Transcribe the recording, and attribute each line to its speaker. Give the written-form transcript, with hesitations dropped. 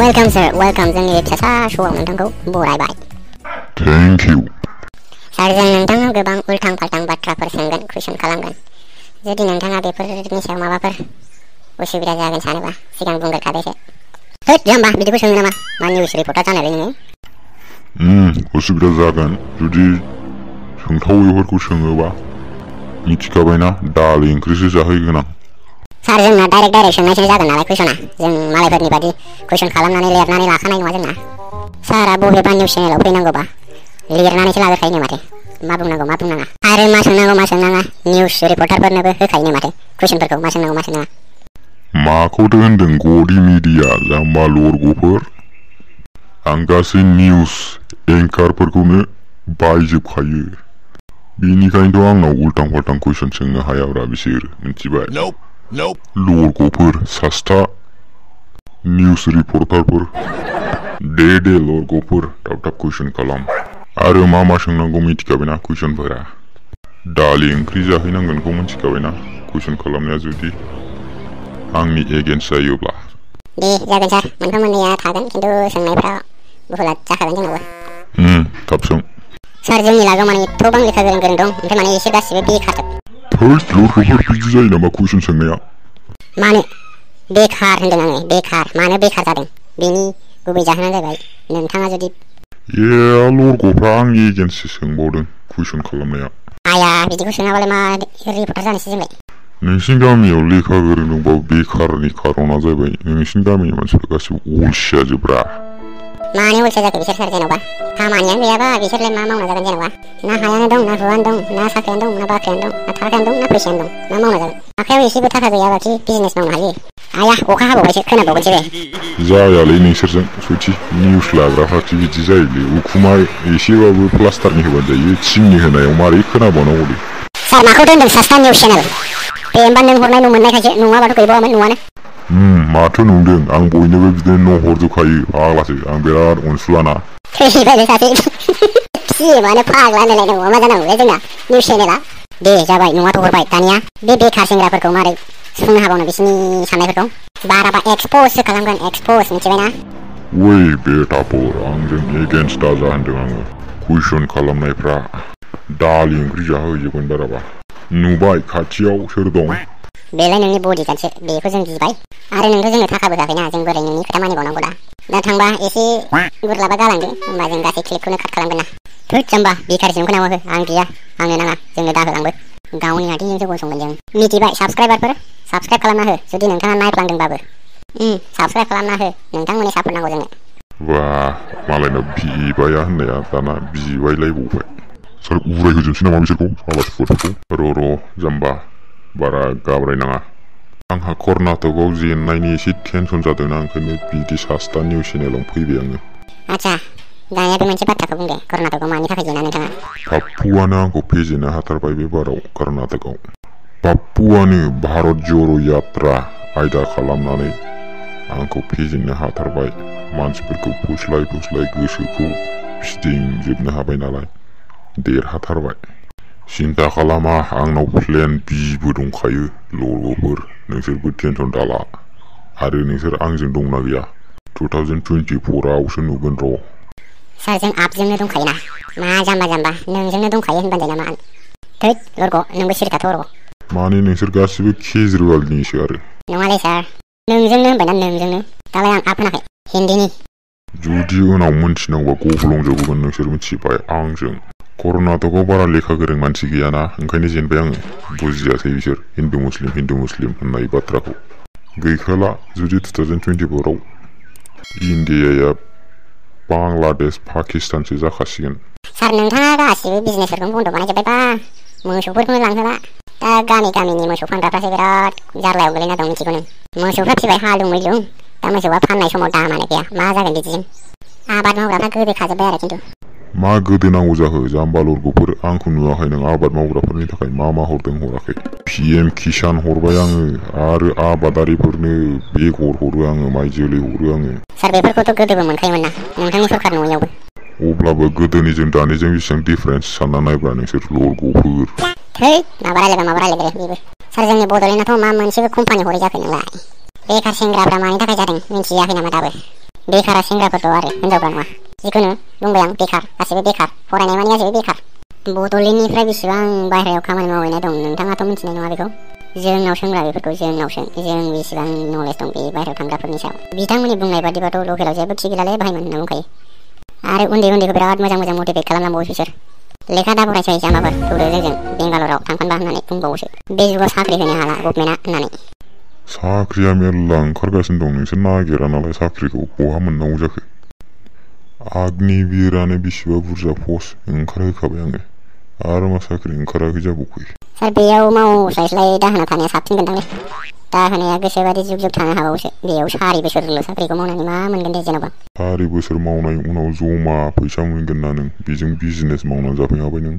Speaker 1: Welcome sir, welcome जोंनि फिसा श'आव नोंथांखौ बरायबाय।
Speaker 2: Thank you.
Speaker 1: सार जों नोंथांनाव गोबां उल्टां फाल्टां बाथ्राफोर सोंगोन, कुइसन खालामगोन। जुदि नोंथाङा बेफोरनि सायाव माबाफोर उसुबिदा जागोन सानोबा सिगां बुंग्रोखादो। होद जाम्बा बिदिखौ सोङो नामा? मा निउस रिपर्टार जानायलाय नोङो?
Speaker 2: उसुबिदा जागोन जुदि सोंथावैफोरखौ सोङोबा। मिथिखाबायना दालि ओंख्रिसो जाहैगोन आं।
Speaker 1: सार जोंना डाइरेक्ट सोंनायसो जागोन नालाय कुइसना। जों मालायफोरनि बादि कुइसन खालामनानै लिरनानै लाखानाय नङा जोंना। सारा बबेबा निउस चेनेलाव फैनांगौबा लिरनानैसो लाग्रोखायोनो माथो। मा बुंनांगौ मा बुंनाङा आरो मा सोंनांगौ मा सोंनाङा निउस रिपर्टारफोरनोबो होखायोनो माथो कुइसनफोरखौ मा सोंनांगौ मा सोंनाङा।
Speaker 2: माखौथो होनदों गदि मिडिया जाम्बा लरग'फोर? आं गासै निउस एंकारफोरखौनो बायजोबखायो। बेनिखायनोथ' आंनाव उल्टां फाल्टां कुइसन सोंनो हायाब्रा बिसोर, मिथिबाय? लरग'फोर सास्था निउस रिपर्टारफोर। दे लरग'फोर थाब थाब कुइसन खालाम। आरो मा सोंनांगौ मिथिखाबायना कुइसनफोरा। दालि ओंख्रि जाहैनांगोनखौ मिथिखाबायना कुइसन खालामनाया जुदि आंनि एगेन्स्ट जायोब्ला।
Speaker 1: दे जागोन सार, मोनफा मोननैया थागोन खिन्थु सोंनायफ्रा बुहुलाद जाखागोन जोंनावबो।
Speaker 2: थाब सों।
Speaker 1: सार जोंनि लागोआव माने एथ'बां लेखा गोरों दं, ओमफ्राय माने एसे गासिबो बेखारजोब।
Speaker 2: थोद लरग'फोर बिदि जायो नामा कुइसन सोंनाया?
Speaker 1: मानो बेखार होनदों आङो, बेखार। मानो बेखार जादों बेनि गुबै जाहोना जाबाय नोंथाङा जुदि
Speaker 2: लरग'फ्रा आंनि एगेन्स्टसो सोंबावदों कुइसन खालामनाया।
Speaker 1: आया बिदिखौ सोङाबालाय मा रिपर्टार जानोसै जोंलाय?
Speaker 2: नोंसिनि गामियाव लेखा गोरों दंबा बेखारनि खारना जाबाय नोंसिनि गामिनि मानसिफ्रा गासिबो अलसिया जोब्रा।
Speaker 1: मानो अलसिया जाखो बिसोर सार? जेन'बा खामानियानो गैयाबा बिसोरलाय मा मावना जागोन जेन'बा? ना हायानो दं, ना हुआनो दं, ना साख्रियानो दं, ना बाख्रियानो दं, ना थाखायानो दं, ना फैसायानो दं, मा मावना जागोन? आखायाव एसेबो थाखा गैयाबाखि बिजनेस मावनो हायो। आया अखा हाबावबायसो खोनाबावगोनसो बे।
Speaker 2: जायालै नोंसोरजों सयथि निउस लाग्राफ्रासो बिदि जायोलै। उखुमा एसेबाबो प्लास्टारनि होबानो जायो, थिंनि होनायाव मारै खोनाबावनांगौलै?
Speaker 1: सार माखौथो होनदों सास्था निउस चेनेल? दे होमबा नों हरनाय न' मोननायखायसो, नङाबाथ' गैबावामोन न'आनो।
Speaker 2: माथो नुदों आं बयनोबो बिदिनो न' हरजोबखायो फाग्लासो आं बिराद अनसुलाना।
Speaker 1: थैबायलै सासे फिसियो मानो फाग्ला होनलायलायनांगौ, मा जानांगौ बे जोंना निउस चेनेला? दे जाबाय नङाथ' हरबाय, दानिया बे बेखार सेंग्राफोरखौ मारै सुफुंनो हाबावनो बिसिनि साननायफोरखौ? बाराबा एक्सप'ससो खालामगोन, एक्सप'स, मिथिबायना?
Speaker 2: वै बेटाफोर आंजों एगेन्स्ट दाजा होनदों आङो। कुइसन खालामनायफ्रा दालि ओंख्रि जाहोजोबगोन बाराबा। नुबाय खाथियाव सोर दं?
Speaker 1: बेलाय नोंनि बडिगार्डसो, बेखौ जों गिबाय। आरो नोंथ' जोंनो थाखाबो होआखैना, जों बोरै नोंनि खोथा मानिबावनांगौ दा? दा थांबा एसे गुरलाबा गालांदो, होमबा जों गासै क्लिपखौनो काट खालामगोन ना। थोद जाम्बा बेखारसिमखौ नामा हो? आं गैया, आंनो नाङा, जोंनो दाहोलांबो। गावनि आथिंजोंसो गसंगोन जों, मिथिबाय? साबसक्राइबारफोर साबसक्राइब खालामना हो जुदि नोंथाङा नायफ्लांदोंबाबो। साबसक्राइब खालामना हो, नोंथांमोननि सापर्ट नांगौ जोंनो।
Speaker 2: मालायनाव बिबाया होननाया दाना बिबायलायबावबाय। सार उरायहोजोबसै नामा बिसोरखौ सालाफोरखौ? र' जाम्बा बारा गाब्रायनाङा। आंहा कर्नाटकआव जेननायनि एसे टेनसन जादोंना, ओंखायनो बिदि सास्ता निउस चेनेलाव फैबाय आङो। आच्छा
Speaker 1: दानिया बे मोनसे बाथ्राखौ बुंदे, कर्नाटकआव मानि थाखाय जेना नोंथाङा?
Speaker 2: पाप्पुआनो आंखौ फेजेननो हाथारबाय बे बाराव कर्नाटकआव। पाप्पुआनो भारत ज'र' यात्रा आयदा खालामनानै आंखौ फेजेननो हाथारबाय। मानसिफोरखौ फुस्लाय गोसोखौ फिदिंजोबनो हाबाय नालाय, देरहाथारबाय। सिन्था खालामा, आंनाव प्लेन बिबो दंखायो। लरग'फोर नोंसोरबो टेनसन दाला। आरो नोंसोर आंजों दंना गैया? 2024आवसो नुगोन र'।
Speaker 1: सार जों आपजोंनो दंखायोना, मा जाम्बा नोंजोंनो दंखायो होनबानो नामा? थैद लरग' नोंबो सिरि थाथ' र'।
Speaker 2: माने नोंसोर गासिबो केजरिवालनिसो आरो।
Speaker 1: नङालै सार, नोंजोंनो होनबायना, नोंजोंनो। दालाय आं आप होनाखै हिन्दीनि?
Speaker 2: जुदि उनाव मोनथिनांगौबा गब्लंजोबगोन नोंसोर, मिथिबाय? आंजों कर्नाटकआव बारा लेखा गोरों मानसि गैयाना, ओंखायनो जेनबाय आङो। बुजियासै बिसोर हिन्दु मुस्लिम होननाय बाथ्राखौ। गैखाला जुदि 2024आव इन्डियाया बांलादेश पाकिस्तानसो जाखासिगोन।
Speaker 1: सार नोंथाङा गासिबो बिजनेसफोरखौनो बन्द' बानायजोब्बायबा मोसौफोरखौनो लांहोला। दा गामिनि मोसौ फानग्राफ्रासो बिराद जारलायाव गोलैना दं, मिथिगौ नों? मोसौफ्रा फिबाय हालुं मैलुं, दा मोसौआ फाननाय समाव दामानो गैया, मा जागोन बिदिजों? आबाद मावग्राफ्रा गोदोखाजोब्बाय आरो खिन्थु।
Speaker 2: मा गोदोनांगौ जाखो जाम्बा लरग'फोर? आंखौ नुवाखै नों आबाद मावग्राफोरनि थाखाय मा हरदों हराखै? PM किसान हरबाय आङो, आरो आबादारिफोरनो बेगर हरो आङो, माइ जोलै हरो आङो।
Speaker 1: सार बेफोरखौथ' गोदोबो मोनखायोमोन ना, नोंथांनि सरखार नङैयावबो।
Speaker 2: अब्लाबो गोदोनिजों दानिजों बेसेबां डिफारेन्स सानना नायब्रा नोंसोर लरग'फोर।
Speaker 1: थै माबा रायलायबाय बेबो। सार जोंनि बड'लेण्डआथ' मा मोनसेबो कम्पानि हरै जाखो नोंलाय? बेखार सेंग्राफ्रा मानि थाखाय जादों मिन्थियाखै नामा दाबो? बेखारा सेंग्राफोरल' आरो हिनजावफ्रा नङा। जिखुनु बुंबाय आं बेखार, गासिबो बेखार, फरायनाय मानि गासिबो बेखार। बड'लेण्डनिफ्राय बेसेबां बाहेरायाव खामानि मावहैनाय दं नोंथाङाथ' मिथिनाय नङा बेखौ। जोंनाव सोंग्रा बेफोरखौ जोंनाव सों, जों बेसेबां नलेज दं बे बाहेरायाव थांग्राफोरनि सायाव। बिथांमोननि बुंनाय बादिबाथ' लकेलाव जेबो थिग गैलालै बाहायमोन होनना बुंखायो। आरो उन्दैखौ बिराद मोजां मटिभेट खालामनांबावोसो बिसोर। लेखा दा फरायसै जाम्बाफोर थौदो जोंजों बेंगालराव थांफानबा होननानै बुंबावोसो। बे जुगाव साख्रि होनो हाला गभर्नमेन्टआ होननानै।
Speaker 2: साख्रिया मेरला ओंखारगासिनो दं, नोंसोर नागिरा नालाय साख्रिखौ बहा मोननांगौ जाखो। अग्निवीरानो बेसेबा बुरजा पस्ट ओंखारहोखाबाय आङो, आरो मा साख्रि ओंखाराखै जाबावखो।
Speaker 1: सार बेयाव मावस्लायस्लाय दाहोना थानाया साबसिन गोनदांलै। दाहोनाया गोसोबादि जुग जुग थानो हाबावोसो। बेयाव 4 बोसोरल' साख्रिखौ मावनानै मा मोनगोन दे जेन'बा।
Speaker 2: 4 बोसोर मावनाय उनाव जमा फैसा मोनगोन ना नों, बेजों बिजनेस मावनानै जाफैनो हाबाय नों।